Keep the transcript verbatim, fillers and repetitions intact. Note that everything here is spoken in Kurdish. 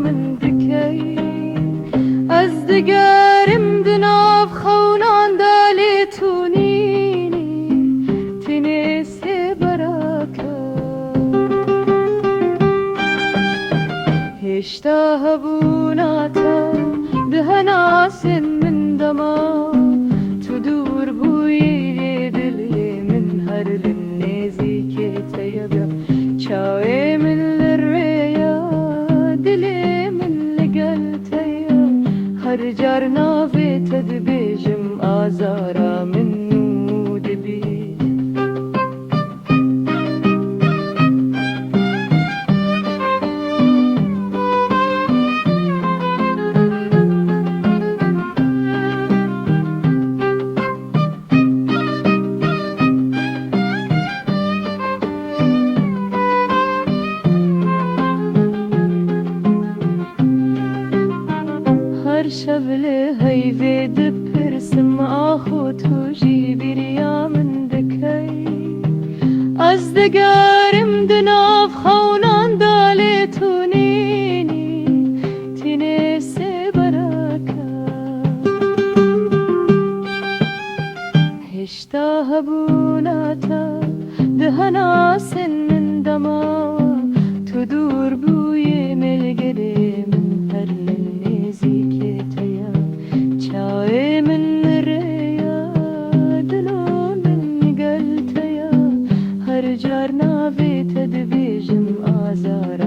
min dikey. Ez digerim di nav xewnan de lê tu nînî, tenê sêbereke. Hêşta hebûna te di henasên min de ma, tu dûr bûyî lê dilê min her li nêzîkê te ye be. Çavê min li rêya dilê min li gel te ye. Her car navê te dibêjim azara min nû dibî. Her şev li heyvê dipirsim, axo tu jî bîriya min dikey. Ez digerim di nav xewnan de lê tu nînî, tînê sêbereke. Hêşta hebûna te di henasên min de ma, tu dûr bûyî mêlgirê min her li nêzîkê te ye. Çavê min rêya dilo min gel te ye. Her car navê te dibêjim azar